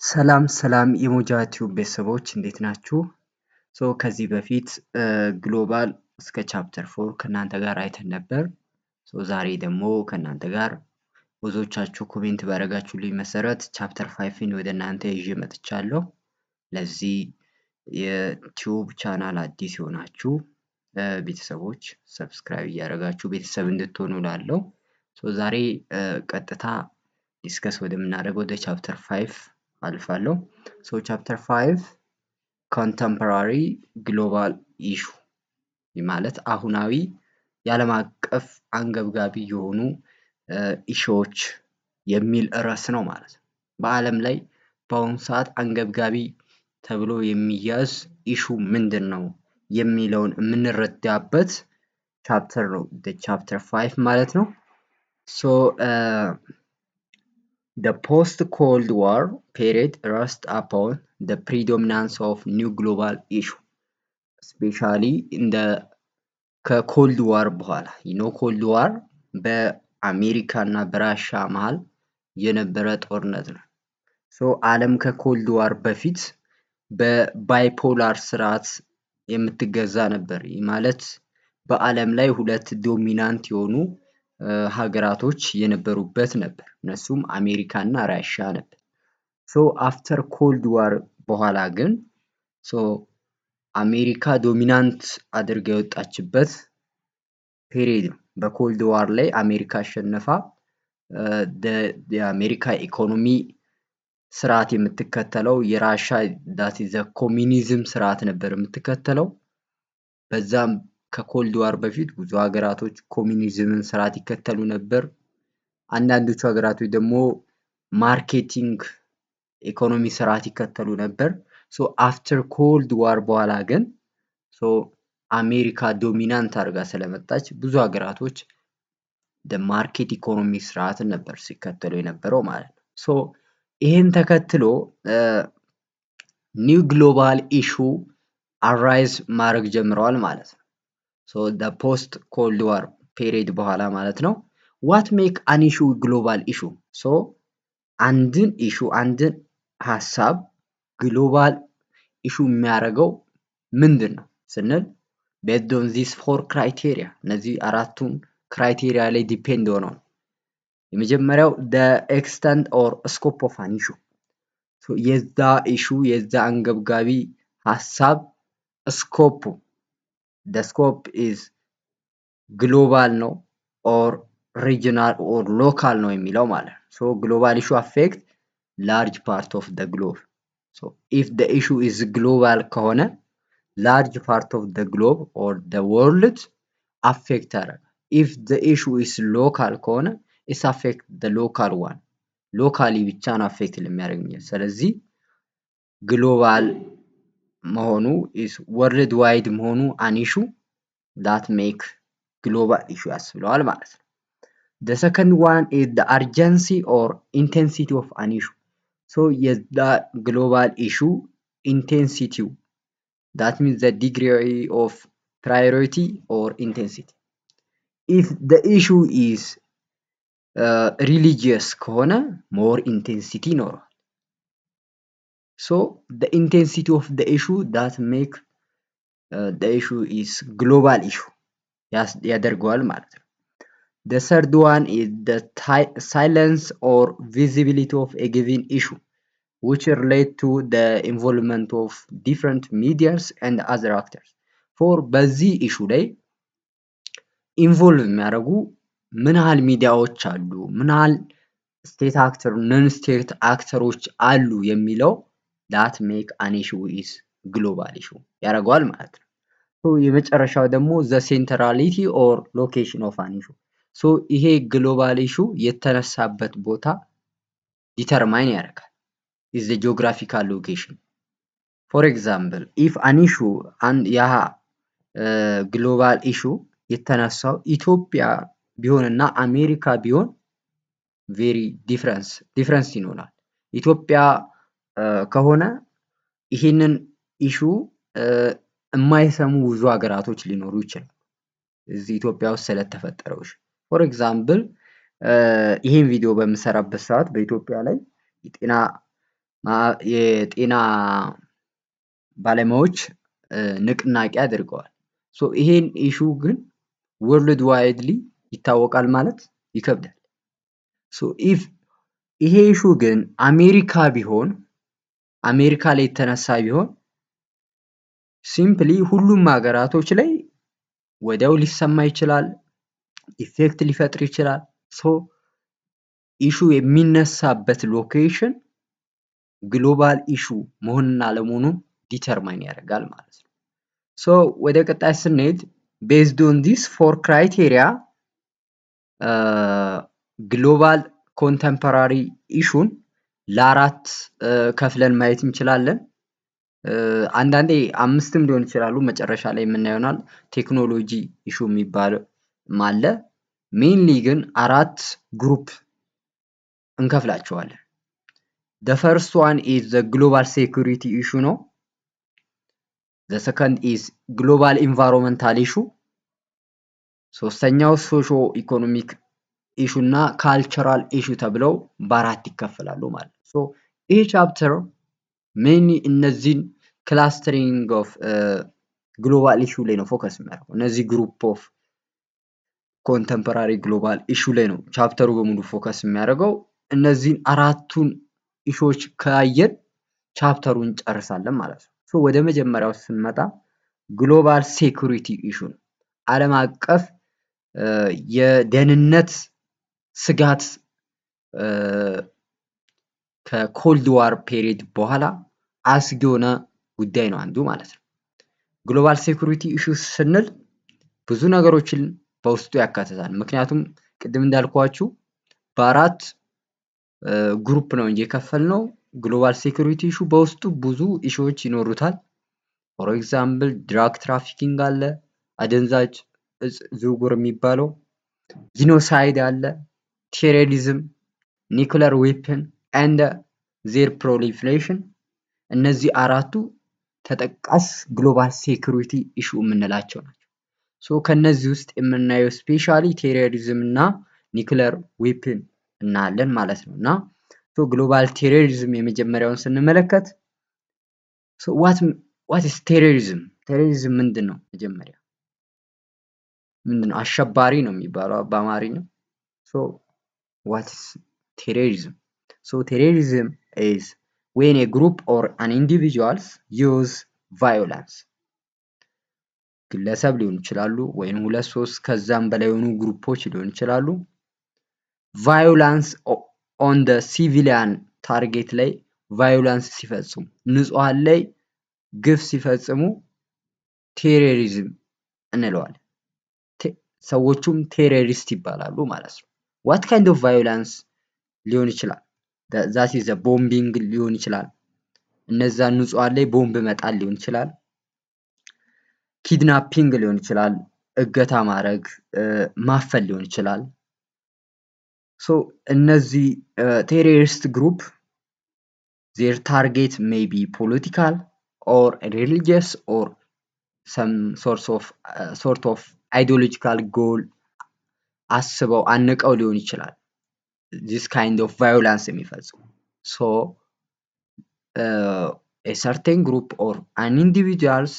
ሰላም ሰላም የሞጃ ቲዩብ ቤተሰቦች፣ እንዴት ናችሁ? So ከዚህ በፊት global እስከ chapter 4 ከእናንተ ጋር አይተን ነበር። So ዛሬ ደግሞ ከእናንተ ጋር ብዙዎቻችሁ comment ባደረጋችሁልኝ መሰረት chapter 5 ን ወደ እናንተ ይዤ መጥቻለሁ። ለዚህ የ tube channel አዲስ የሆናችሁ ቤተሰቦች subscribe እያደረጋችሁ ቤተሰብ እንድትሆኑ እላለሁ። So ዛሬ ቀጥታ discuss ወደምናደርገው ወደ chapter 5 አልፋለሁ። So chapter 5 contemporary global issue ማለት አሁናዊ የዓለም አቀፍ አንገብጋቢ የሆኑ issue ዎች የሚል ርዕስ ነው ማለት ነው። በዓለም ላይ በአሁኑ ሰዓት አንገብጋቢ ተብሎ የሚያዝ issue ምንድን ነው የሚለውን የምንረዳበት chapter ነው፣ chapter 5 ማለት ነው። So the post-Cold War period rests upon the predominance of new global issue, especially in the ከ Cold War በኋላ። Cold War በአሜሪካ እና በራሻ መሃል የነበረ ጦርነት ነው። So ዓለም ከ Cold War በፊት በ bipolar ስርዓት የምትገዛ ነበር። ይህ ማለት በዓለም ላይ ሁለት dominant የሆኑ ሀገራቶች የነበሩበት ነበር። እነሱም አሜሪካ እና ራሻ ነበር። So after Cold War በኋላ ግን so አሜሪካ dominant አድርጋ የወጣችበት period ነው። በ Cold War ላይ አሜሪካ አሸንፋ የአሜሪካ ኢኮኖሚ ስርዓት የምትከተለው የራሻ that the communism ስርዓት ነበር የምትከተለው። በዛም ከ Cold War በፊት ብዙ ሀገራቶች ኮሚኒዝምን ስርዓት ይከተሉ ነበር። አንዳንዶቹ ሀገራቶች ደግሞ marketing economy ስርዓት ይከተሉ ነበር። So after Cold War በኋላ ግን so አሜሪካ dominant አድርጋ ስለመጣች ብዙ ሀገራቶች market economy ስርዓትን ነበር ሲከተሉ የነበረው ማለት ነው። So ይህን ተከትሎ new global issue arise ማድረግ ጀምረዋል ማለት ነው። So post Cold War period በኋላ ማለት ነው። What make an issue global issue? So አንድን issue፣ አንድን ሀሳብ global issue የሚያደርገው ምንድን ነው ስንል based on these four criteria፣ እነዚህ አራቱን criteria ላይ depend ሆነው ነው። የመጀመሪያው the extent or scope of an issue፣ የዛ issue፣ የዛ አንገብጋቢ ሀሳብ scope ኡ፣ the scope is global ነው or regional or local ነው የሚለው ማለት ነው። So global issue affect large part of the globe. So if the issue is global ከሆነ large part of the globe or the world affect ያደርጋል። If the issue is local ከሆነ it's affect the local one፣ locally ብቻ ነው affect ለሚያደርግ። ስለዚህ global መሆኑ፣ worldwide መሆኑ an issue that make global issue ያስብለዋል ማለት ነው። The second one is the urgency or intensity of an issue. So የዛ global issue intensity ው፣ that means the degree of priority or intensity. If the issue is religious ከሆነ more intensity ይኖረዋል። So the intensity of the issue that make the issue is global issue ያደርገዋል ማለት ነው። The third one is the salience or visibility of a given issue, which relate to the involvement of different medias and other actors. For በዚህ issue ላይ involve የሚያደርጉ ምን ያህል ሚዲያዎች አሉ፣ ምን ያህል state actor፣ non state actor ኦች አሉ የሚለው that make an issue is global issue ያደርገዋል ማለት ነው። የመጨረሻው ደግሞ the centrality or location of an issue. So ይሄ global issue የተነሳበት ቦታ determine ያደርጋል፣ is the geographical location. For example, if an issue፣ ያ global issue የተነሳው ኢትዮጵያ ቢሆንና አሜሪካ ቢሆን very difference ይኖራል። ኢትዮጵያ ከሆነ ይህንን issue የማይሰሙ ብዙ ሀገራቶች ሊኖሩ ይችላሉ፣ እዚህ ኢትዮጵያ ውስጥ ስለተፈጠረው issue። For example, ይሄን ቪዲዮ በምሰራበት ሰዓት በኢትዮጵያ ላይ የጤና የጤና ባለሙያዎች ንቅናቄ አድርገዋል። So ይሄን issue ግን worldwidely ይታወቃል ማለት ይከብዳል። So if ይሄ issue ግን አሜሪካ ቢሆን፣ አሜሪካ ላይ የተነሳ ቢሆን simply ሁሉም ሀገራቶች ላይ ወዲያው ሊሰማ ይችላል፣ effect ሊፈጥር ይችላል። So issue የሚነሳበት location global issue መሆንና አለመሆኑን determine ያደርጋል ማለት ነው። So ወደ ቀጣይ ስንሄድ based on this four criteria global contemporary issue ን ለአራት ከፍለን ማየት እንችላለን። አንዳንዴ አምስትም ሊሆን ይችላሉ። መጨረሻ ላይ የምናየው ይሆናል። Technology issue የሚባል አለ። Mainly ግን አራት group እንከፍላቸዋለን። The first one is the global security issue ነው። The second is global environmental issue። ሶስተኛው socio economic issue እና cultural issue ተብለው በአራት ይከፈላሉ ማለት ነው። So ይህ chapter mainly እነዚህን clustering of global issue ላይ ነው focus የሚያደርገው። እነዚህ group of contemporary global issue ላይ ነው chapter ኡ በሙሉ focus የሚያደርገው። እነዚህን አራቱን issue ዎች ካየን chapter ኡን እንጨርሳለን ማለት ነው። So ወደ መጀመሪያው ስንመጣ global security issue ነው። ዓለም አቀፍ የደህንነት ስጋት ከ Cold War period በኋላ አስጊ የሆነ ጉዳይ ነው አንዱ ማለት ነው። Global security issue ስንል ብዙ ነገሮችን በውስጡ ያካትታል። ምክንያቱም ቅድም እንዳልኳችሁ በአራት group ነው እንጂ የከፈልነው፣ global security issue በውስጡ ብዙ issue ዎች ይኖሩታል። For example, drug trafficking አለ፣ አደንዛዥ እጽ ዝውውር የሚባለው፣ genocide አለ፣ terrorism፣ nuclear weapon and their proliferation፣ እነዚህ አራቱ ተጠቃሽ global security issue የምንላቸው ናቸው። So ከነዚህ ውስጥ የምናየው specially terrorism እና nuclear weapon እናያለን ማለት ነው። እና global terrorism የመጀመሪያውን ስንመለከት what is terrorism? Terrorism ምንድን ነው? መጀመሪያ ምንድን ነው? አሸባሪ ነው የሚባለው በአማርኛው። So what is terrorism? So terrorism is when a group or an individuals use violence፣ ግለሰብ ሊሆኑ ይችላሉ ወይም ሁለት ሶስት ከዛም በላይ የሆኑ group ኦች ሊሆኑ ይችላሉ። Violence on the civilian target ላይ violence ሲፈጽሙ፣ ንጹሐን ላይ ግፍ ሲፈጽሙ terrorism እንለዋለን። ሰዎቹም terrorist ይባላሉ ማለት ነው። What kind of violence ሊሆን ይችላል? That is bombing ሊሆን ይችላል። እነዛ ንጹሐን ላይ ቦምብ መጣል ሊሆን ይችላል። Kidnapping ሊሆን ይችላል። እገታ ማድረግ፣ ማፈን ሊሆን ይችላል። So እነዚህ terrorist group their target may be political or religious or some sort of ideological goal አስበው አንቀው ሊሆን ይችላል። This kind of violence የሚፈጽሙ፣ so a certain group or an individuals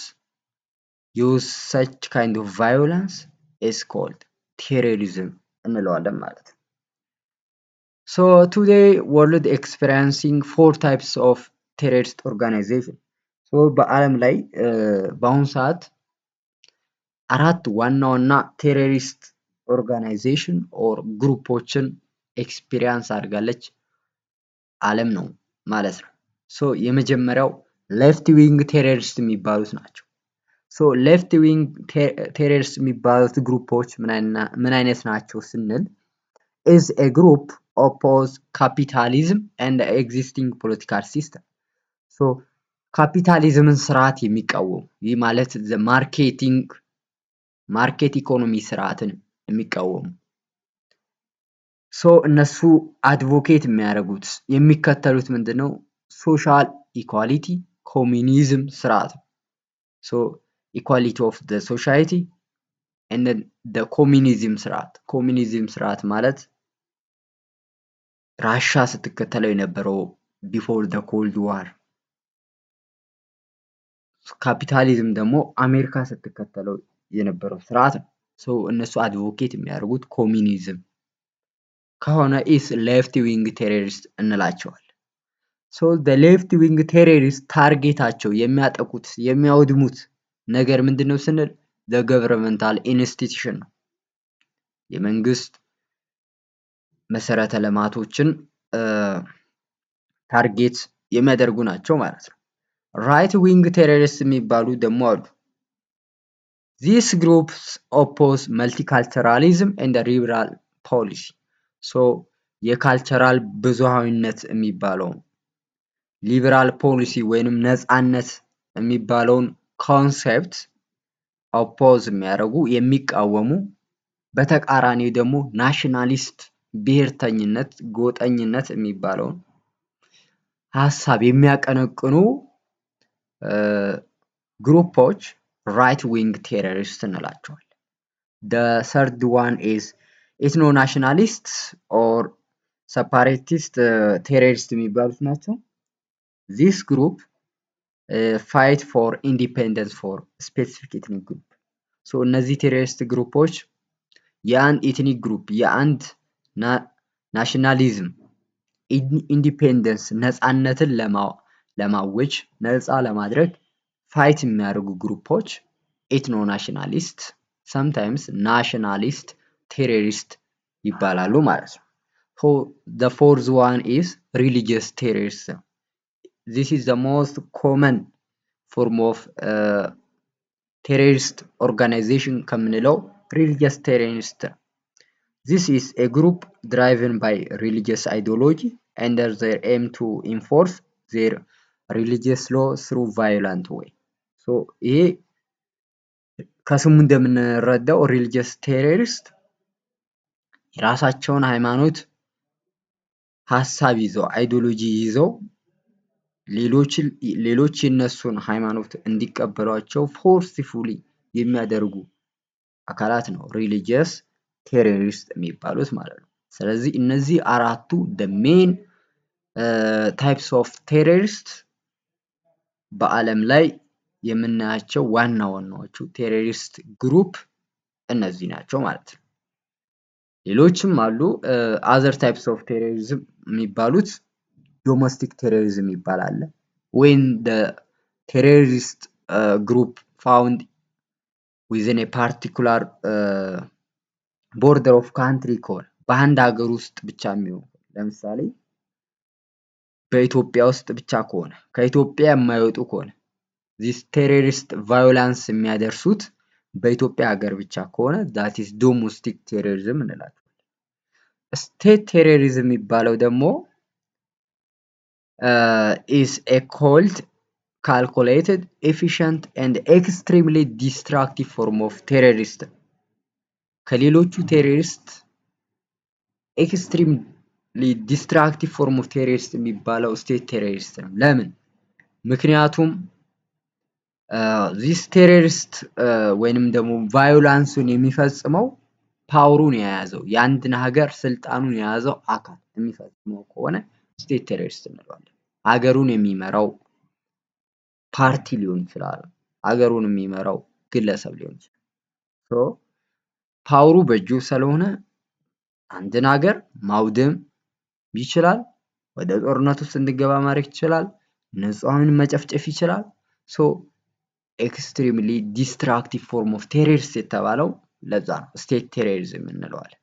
use such kind of violence is called terrorism እንለዋለን ማለት ነው። So today world experiencing four types of terrorist organization። So በዓለም ላይ በአሁኑ ሰዓት አራት ዋና ዋና terrorist organization or group ኦችን experience አድርጋለች ዓለም ነው ማለት ነው። So የመጀመሪያው left wing terrorist የሚባሉት ናቸው። So left wing terrorist የሚባሉት group ኦች ምን አይነት ናቸው ስንል is a group oppose capitalism and existing political system። So ካፒታሊዝምን ስርዓት የሚቃወሙ፣ ይህ ማለት marketing market economy ስርዓትን የሚቃወሙ፣ so እነሱ advocate የሚያደርጉት የሚከተሉት ምንድን ነው? Social equality፣ communism ስርዓት ነው። So equality of the society, communism ስርዓት። ኮሚኒዝም ስርዓት ማለት ራሻ ስትከተለው የነበረው Before the Cold War። ካፒታሊዝም ደግሞ አሜሪካ ስትከተለው የነበረው ስርዓት ነው። So እነሱ advocate የሚያደርጉት ኮሚኒዝም ከሆነ is left wing terrorist እንላቸዋለን። So left wing terrorist target ኣቸው የሚያጠቁት፣ የሚያወድሙት ነገር ምንድን ነው ስንል governmental institution ነው። የመንግስት መሰረተ ልማቶችን target የሚያደርጉ ናቸው ማለት ነው። Right wing terrorist የሚባሉ ደግሞ አሉ። These groups oppose multiculturalism and liberal policy። So የ cultural ብዙሃዊነት የሚባለውን፣ liberal policy ወይንም ነፃነት የሚባለውን concept oppose የሚያደርጉ፣ የሚቃወሙ፣ በተቃራኒ ደግሞ nationalist ብሔርተኝነት፣ ጎጠኝነት የሚባለውን ሀሳብ የሚያቀነቅኑ group ኦች right wing terrorist እንላቸዋለን። The third one is ethno nationalist or separatist terrorist የሚባሉት ናቸው። This group fight for independence for specific ethnic group። So እነዚህ terrorist group ኦች የአንድ ethnic group፣ የአንድ nationalism independence ነፃነትን ለማወጅ፣ ነፃ ለማድረግ fight የሚያደርጉ group ኦች ethno nationalist፣ sometimes nationalist terrorist ይባላሉ ማለት ነው። The fourth one is religious terrorist። This is the most common form of terrorist organization ከምንለው religious terrorist። This is a group driven by religious ideology and their aim to enforce their religious law through violent way። So ይሄ ከስሙ እንደምንረዳው religious terrorist የራሳቸውን ሃይማኖት ሀሳብ ይዘው፣ ideology ይዘው ሌሎች የነሱን ሃይማኖት እንዲቀበሏቸው forcefully የሚያደርጉ አካላት ነው religious terrorist የሚባሉት ማለት ነው። ስለዚህ እነዚህ አራቱ the main types of terrorist፣ በዓለም ላይ የምናያቸው ዋና ዋናዎቹ terrorist group እነዚህ ናቸው ማለት ነው። ሌሎችም አሉ። Other types of terrorism የሚባሉት domestic terrorism ይባላል። When the terrorist group found within a particular border of country ከሆነ፣ በአንድ ሀገር ውስጥ ብቻ የሚሆን፣ ለምሳሌ በኢትዮጵያ ውስጥ ብቻ ከሆነ፣ ከኢትዮጵያ የማይወጡ ከሆነ፣ this terrorist violence የሚያደርሱት በኢትዮጵያ ሀገር ብቻ ከሆነ that is domestic terrorism እንላለን። State terrorism የሚባለው ደግሞ is a cold, calculated, efficient and extremely destructive form of terrorist። ከሌሎቹ terrorist extremely destructive form of terrorist የሚባለው state terrorist ነው። ለምን? ምክንያቱም this terrorist ወይንም ደግሞ violence ኡን የሚፈጽመው power ኡን የያዘው፣ የአንድን ሀገር ስልጣኑን የያዘው አካል የሚፈጽመው ከሆነ state terrorist እንለዋለን። ሀገሩን የሚመራው ፓርቲ ሊሆን ይችላል። ሀገሩን የሚመራው ግለሰብ ሊሆን ይችላል። So power ኡ በእጁ ስለሆነ አንድን ሀገር ማውደም ይችላል። ወደ ጦርነት ውስጥ እንዲገባ ማድረግ ይችላል። ንጹሃንን መጨፍጨፍ ይችላል። So extremely destructive form of terrorist የተባለው ለዛ ነው። State terrorism እንለዋለን።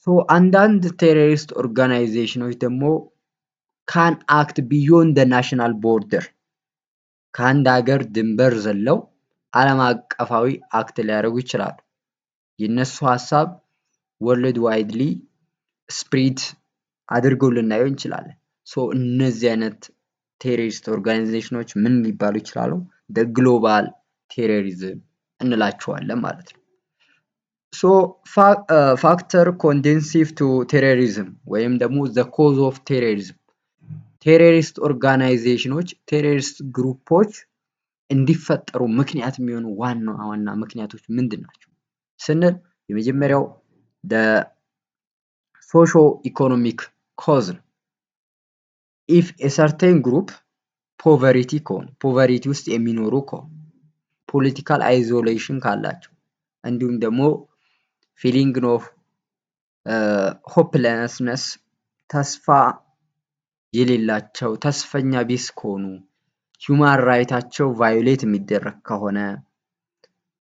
So አንዳንድ terrorist organization ኖች ደግሞ can act beyond national border፣ ከአንድ ሀገር ድንበር ዘለው ዓለም አቀፋዊ act ሊያደርጉ ይችላሉ። የእነሱ ሀሳብ worldwidely spread አድርገው ልናየው እንችላለን። So እነዚህ አይነት terrorist organization ኖች ምን ሊባሉ ይችላሉ? Global terrorism እንላቸዋለን ማለት ነው። So factor conducive to terrorism ወይም ደግሞ the cause of terrorism፣ terrorist organization ኖች፣ terrorist group ኦች እንዲፈጠሩ ምክንያት የሚሆኑ ዋና ዋና ምክንያቶች ምንድን ናቸው ስንል የመጀመሪያው socio economic cause ነው። If a certain group poverty ከሆኑ፣ poverty ውስጥ የሚኖሩ ከሆኑ፣ political isolation ካላቸው፣ እንዲሁም ደግሞ feeling of hopelessness፣ ተስፋ የሌላቸው፣ ተስፈኛ ቢስ ከሆኑ፣ human right ኣቸው violate የሚደረግ ከሆነ፣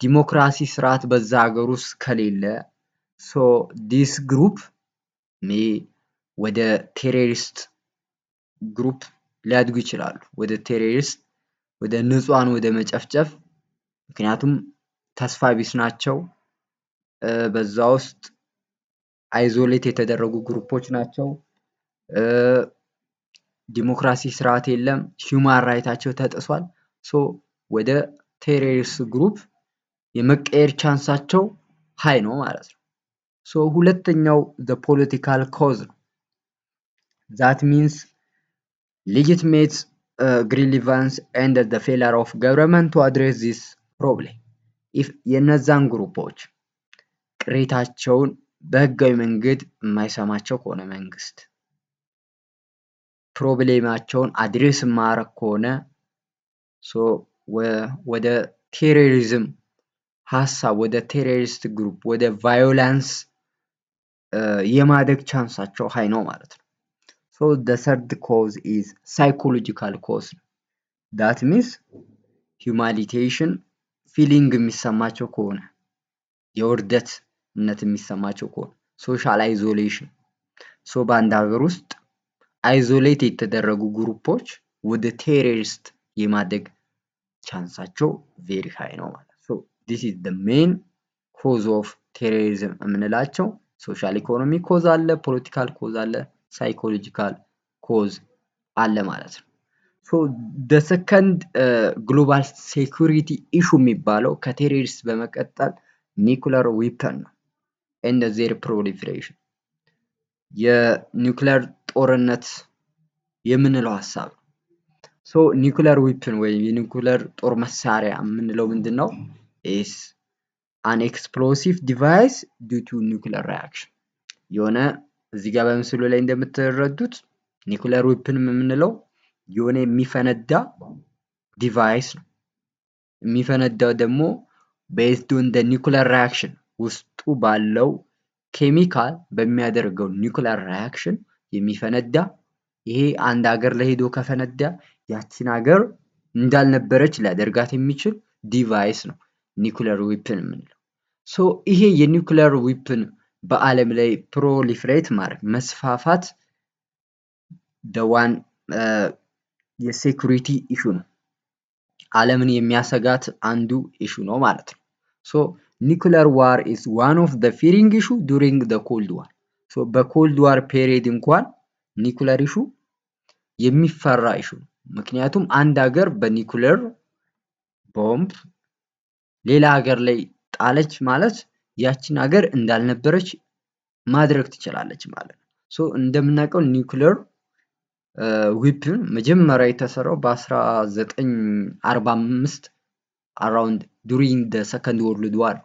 ዲሞክራሲ ስርዓት በዛ ሀገር ውስጥ ከሌለ፣ so this group may ወደ terrorist group ሊያድጉ ይችላሉ። ወደ terrorist፣ ወደ ንጹሃን ወደ መጨፍጨፍ፣ ምክንያቱም ተስፋ ቢስ ናቸው። በዛ ውስጥ isolate የተደረጉ group ኦች ናቸው። ዲሞክራሲ ስርዓት የለም። Human right ኣቸው ተጥሷል። So ወደ terrorist group የመቀየር chance ኣቸው high ነው ማለት ነው። So ሁለተኛው the political cause ነው። That means legitimate grievance and the failure of government to address this problem. If የነዛን group ኦች ቅሬታቸውን በህጋዊ መንገድ የማይሰማቸው ከሆነ፣ መንግስት problem ኣቸውን address የማያደርግ ከሆነ፣ so ወደ terrorism ሀሳብ፣ ወደ terrorist group፣ ወደ violence የማደግ chance ኣቸው high ነው ማለት ነው። So the third cause is psychological cause. That means humiliation feeling የሚሰማቸው ከሆነ፣ የውርደትነት የሚሰማቸው ከሆነ፣ social isolation፣ so በአንድ ሀገር ውስጥ isolate የተደረጉ group ኦች ወደ terrorist የማደግ chance ኣቸው very high ነው ማለት ነው። This is the main cause of terrorism የምንላቸው social economy cause አለ፣ political cause አለ፣ psychological cause አለ ማለት ነው። So the second global security issue የሚባለው ከ terrorist በመቀጠል nuclear weapon ነው and their proliferation፣ የኒውክለር ጦርነት የምንለው ሀሳብ ነው። So nuclear weapon ወይም የኒውክለር ጦር መሳሪያ የምንለው ምንድን ነው? Is an explosive device due to nuclear reaction። የሆነ እዚህ ጋር በምስሉ ላይ እንደምትረዱት nuclear weapon የምንለው የሆነ የሚፈነዳ device ነው። የሚፈነዳው ደግሞ based on the nuclear reaction፣ ውስጡ ባለው ኬሚካል በሚያደርገው nuclear reaction የሚፈነዳ፣ ይሄ አንድ ሀገር ላይ ሄዶ ከፈነዳ ያችን ሀገር እንዳልነበረች ሊያደርጋት የሚችል device ነው nuclear weapon የምንለው። So ይሄ የ nuclear weapon በዓለም ላይ proliferate ማድረግ፣ መስፋፋት the one የ security issue ነው። ዓለምን የሚያሰጋት አንዱ issue ነው ማለት ነው። So nuclear war is one of the fearing issue during the Cold War። So በ Cold War period እንኳን nuclear issue የሚፈራ issue ነው። ምክንያቱም አንድ ሀገር በ nuclear bomb ሌላ ሀገር ላይ ጣለች ማለት ያችን ሀገር እንዳልነበረች ማድረግ ትችላለች ማለት ነው። So እንደምናውቀው nuclear weapon መጀመሪያ የተሰራው በ1945 around during the Second World War።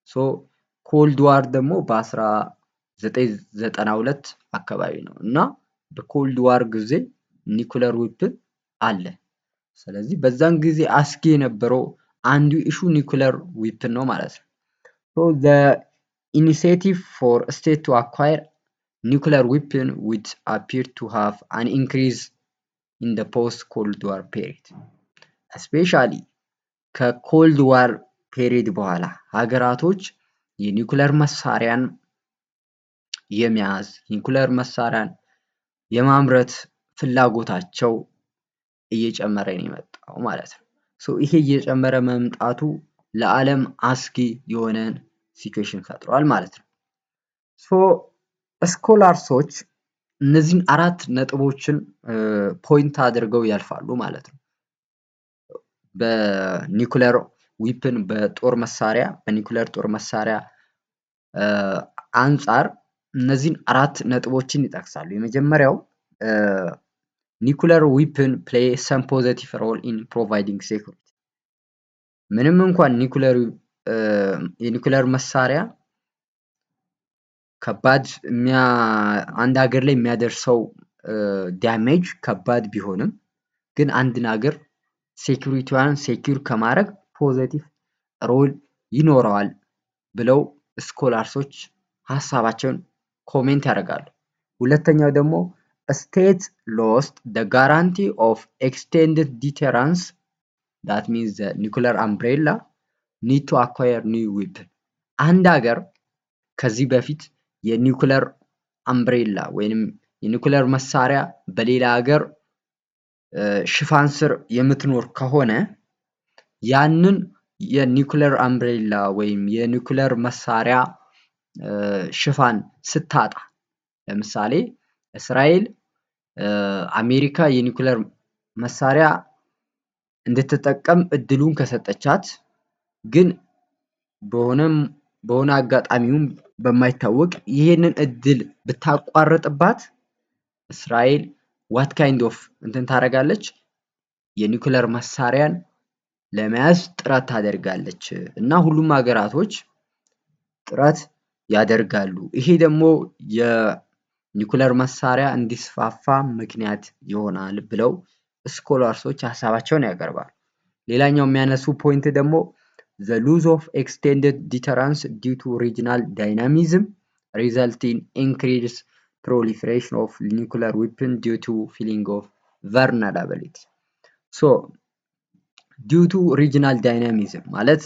So Cold War ደግሞ በ1992 አካባቢ ነው እና በ Cold War ጊዜ nuclear weapon አለ። ስለዚህ በዛን ጊዜ አስጊ የነበረው አንዱ issue nuclear weapon ነው ማለት ነው። So the initiative for state to acquire nuclear weapon would appear to have an increase in the post Cold War period. Especially ከ Cold War period በኋላ ሀገራቶች የኒውክለር መሳሪያን የመያዝ፣ ኒውክለር መሳሪያን የማምረት ፍላጎታቸው እየጨመረ ነው የመጣው ማለት ነው። So ይሄ እየጨመረ መምጣቱ ለዓለም አስጊ የሆነን situation ፈጥሯል ማለት ነው። So scholars ኦች እነዚህን አራት ነጥቦችን point አድርገው ያልፋሉ ማለት ነው። በ nuclear weapon፣ በጦር መሳሪያ፣ በኒውክለር ጦር መሳሪያ አንፃር እነዚህን አራት ነጥቦችን ይጠቅሳሉ። የመጀመሪያው nuclear weapon play some positive role in providing security። ምንም እንኳን የኒውክለር መሳሪያ ከባድ አንድ ሀገር ላይ የሚያደርሰው Damage ከባድ ቢሆንም ግን አንድን ሀገር security ዋን secure ከማድረግ positive role ይኖረዋል ብለው scholars ኦች ሀሳባቸውን comment ያደርጋሉ። ሁለተኛው ደግሞ state lost the guarantee of extended deterrence, that means the nuclear umbrella, need to acquire new weapon። አንድ ሀገር ከዚህ በፊት የ nuclear umbrella ወይንም የኒውክለር መሳሪያ በሌላ ሀገር ሽፋን ስር የምትኖር ከሆነ ያንን የ nuclear umbrella ወይም የኒውክለር መሳሪያ ሽፋን ስታጣ፣ ለምሳሌ እስራኤል አሜሪካ የኒውክለር መሳሪያ እንድትጠቀም እድሉን ከሰጠቻት ግን በሆነም በሆነ አጋጣሚውም በማይታወቅ ይህንን እድል ብታቋርጥባት እስራኤል what kind of እንትን ታደርጋለች? የኒውክለር መሳሪያን ለመያዝ ጥረት ታደርጋለች እና ሁሉም ሀገራቶች ጥረት ያደርጋሉ። ይሄ ደግሞ የኒውክለር መሳሪያ እንዲስፋፋ ምክንያት ይሆናል ብለው scholars ኦች ሀሳባቸውን ያቀርባሉ። ሌላኛው የሚያነሱ point ደግሞ the loss of extended deterrence due to regional dynamism result in increased proliferation of nuclear weapon due to feeling of vulnerability. So due to regional dynamism ማለት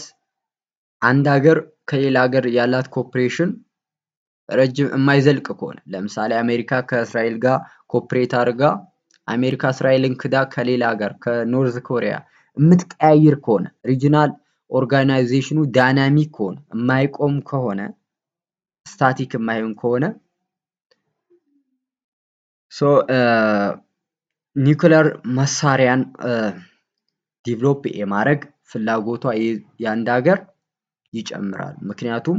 አንድ ሀገር ከሌላ ሀገር ያላት cooperation ረጅም የማይዘልቅ ከሆነ፣ ለምሳሌ አሜሪካ ከእስራኤል ጋር cooperate አድርጋ አሜሪካ እስራኤልን ክዳ ከሌላ ሀገር ከ North Korea የምትቀያይር ከሆነ፣ regional organization ኑ dynamic ከሆነ፣ የማይቆም ከሆነ፣ static የማይሆን ከሆነ፣ so ኒውክለር መሳሪያን develop የማድረግ ፍላጎቷ የአንድ ሀገር ይጨምራል። ምክንያቱም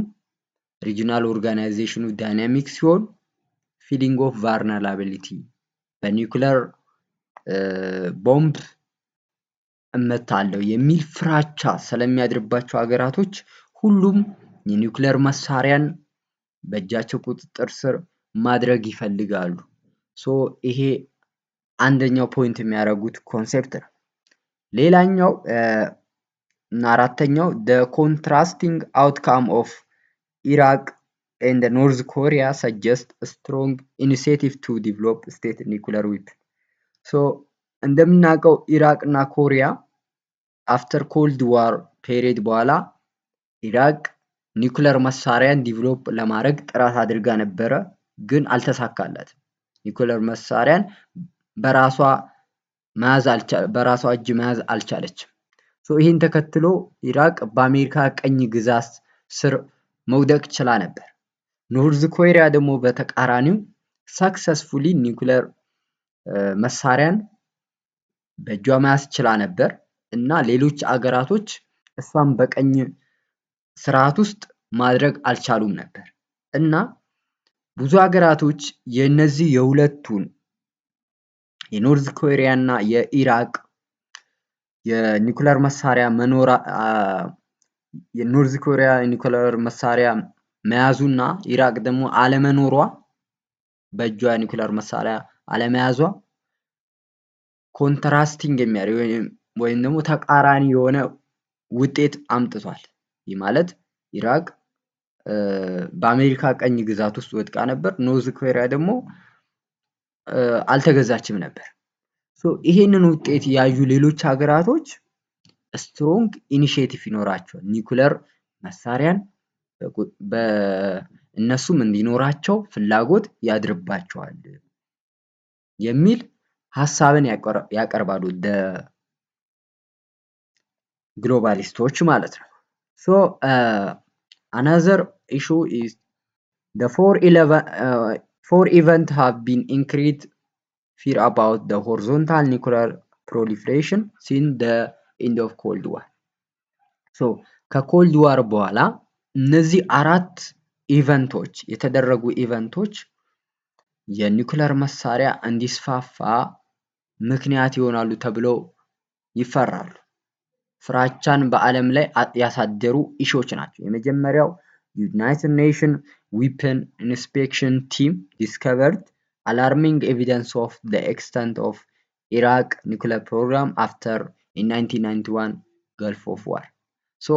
regional organization ኑ dynamic ሲሆን feeling of vulnerability በ nuclear bomb እመታለሁ የሚል ፍራቻ ስለሚያድርባቸው ሀገራቶች ሁሉም የኒውክለር መሳሪያን በእጃቸው ቁጥጥር ስር ማድረግ ይፈልጋሉ። So ይሄ አንደኛው point የሚያደርጉት concept ነው። ሌላኛው እና አራተኛው the contrasting outcome of Iraq and North Korea suggest strong initiative to develop state nuclear weapon. So እንደምናውቀው ኢራቅ እና ኮሪያ after Cold War period በኋላ ኢራቅ ኒውክለር መሳሪያን develop ለማድረግ ጥረት አድርጋ ነበረ፣ ግን አልተሳካላትም። ኒውክለር መሳሪያን በራሷ መያዝ በራሷ እጅ መያዝ አልቻለችም። So ይህን ተከትሎ ኢራቅ በአሜሪካ ቅኝ ግዛት ስር መውደቅ ችላ ነበር። North Korea ደግሞ በተቃራኒው successfully ኒውክለር መሳሪያን በእጇ መያዝ ችላ ነበር እና ሌሎች አገራቶች እሷን በቅኝ ስርዓት ውስጥ ማድረግ አልቻሉም ነበር። እና ብዙ ሀገራቶች የነዚህ የሁለቱን የ North Korea እና የኢራቅ የኒውክለር መሳሪያ መኖር፣ የ North Korea የኒውክለር መሳሪያ መያዙና ኢራቅ ደግሞ አለመኖሯ፣ በእጇ ኒውክለር መሳሪያ አለመያዟ contrasting የሚያደርግ ወይም ደግሞ ተቃራኒ የሆነ ውጤት አምጥቷል። ይህ ማለት ኢራቅ በአሜሪካ ቅኝ ግዛት ውስጥ ወድቃ ነበር። North Korea ደግሞ አልተገዛችም ነበር። So ይሄንን ውጤት ያዩ ሌሎች ሀገራቶች strong initiative ይኖራቸዋል። ኒውክለር መሳሪያን በእነሱም እንዲኖራቸው ፍላጎት ያድርባቸዋል የሚል ሀሳብን ያቀርባሉ globalist ኦች ማለት ነው። So another issue is the four event have been increased fear about the horizontal nuclear proliferation since the end of Cold War. So ከ Cold War በኋላ እነዚህ አራት event ኦች፣ የተደረጉ event ኦች የኒውክለር መሳሪያ እንዲስፋፋ ምክንያት ይሆናሉ ተብለው ይፈራሉ። ፍራቻን በዓለም ላይ ያሳደሩ issue ዎች ናቸው። የመጀመሪያው United Nation Weapon Inspection Team discovered Alarming evidence of the extent of Iraq nuclear program after in 1991 Gulf of War. So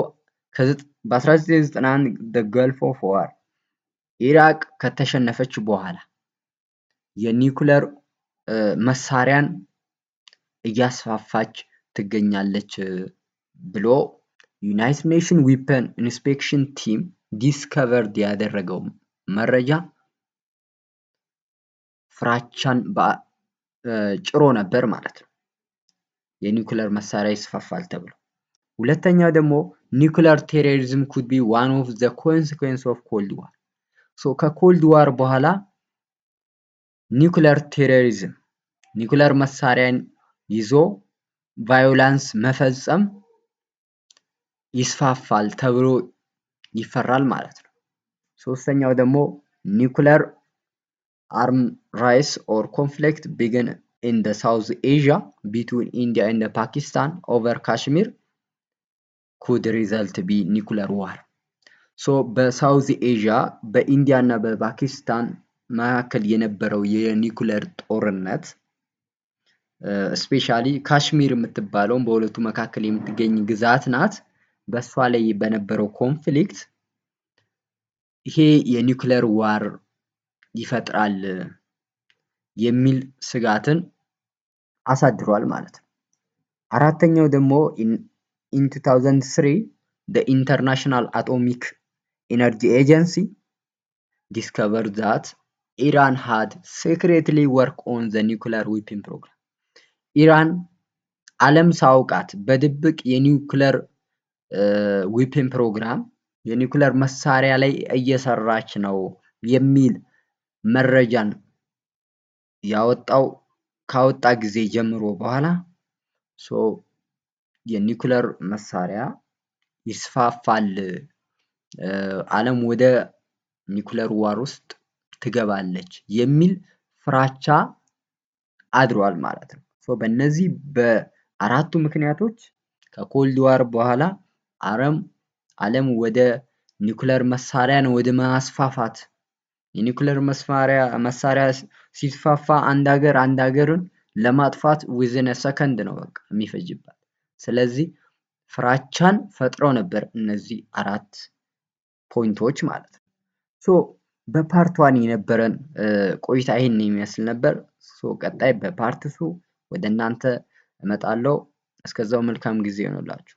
በ1991 Gulf of War ኢራቅ ከተሸነፈች በኋላ የኒውክለር መሳሪያን እያስፋፋች ትገኛለች ብሎ United Nation Weapon Inspection Team discovered ያደረገው መረጃ ፍራቻን ጭሮ ነበር ማለት ነው። የኒውክለር መሳሪያ ይስፋፋል ተብሎ። ሁለተኛው ደግሞ nuclear terrorism could be one of the consequence of Cold War. So ከ Cold War በኋላ nuclear terrorism፣ ኒውክለር መሳሪያን ይዞ violence መፈጸም ይስፋፋል ተብሎ ይፈራል ማለት ነው። ሶስተኛው ደግሞ nuclear arm race or conflict begin in the South Asia between India and Pakistan over Kashmir could result be nuclear war. So በ South Asia በ India እና በፓኪስታን መካከል የነበረው የኒውክለር ጦርነት፣ especially ካሽሚር የምትባለውን በሁለቱ መካከል የምትገኝ ግዛት ናት። በእሷ ላይ በነበረው conflict ይሄ የ nuclear war ይፈጥራል የሚል ስጋትን አሳድሯል ማለት ነው። አራተኛው ደግሞ in 2003 the International Atomic Energy Agency discovered that Iran had secretly work on the nuclear weapon program. ኢራን ዓለም ሳያውቃት በድብቅ የ nuclear weapon program፣ የኒውክለር መሳሪያ ላይ እየሰራች ነው የሚል መረጃን ያወጣው ካወጣ ጊዜ ጀምሮ በኋላ so የኒውክለር መሳሪያ ይስፋፋል፣ ዓለም ወደ nuclear war ውስጥ ትገባለች የሚል ፍራቻ አድሯል ማለት ነው። So በእነዚህ በአራቱ ምክንያቶች ከ Cold War በኋላ ዓለም ወደ ኒውክለር መሳሪያን ወደ ማስፋፋት፣ የኒውክለር መሳሪያ ሲስፋፋ አንድ ሀገር አንድ ሀገርን ለማጥፋት within second ነው በቃ የሚፈጅባት። ስለዚህ ፍራቻን ፈጥረው ነበር እነዚህ አራት point ኦች ማለት ነው። So በ part one የነበረን ቆይታ ይህን የሚመስል ነበር። So ቀጣይ በ part two ወደ እናንተ እመጣለሁ። እስከዛው መልካም ጊዜ ይሆንላችሁ።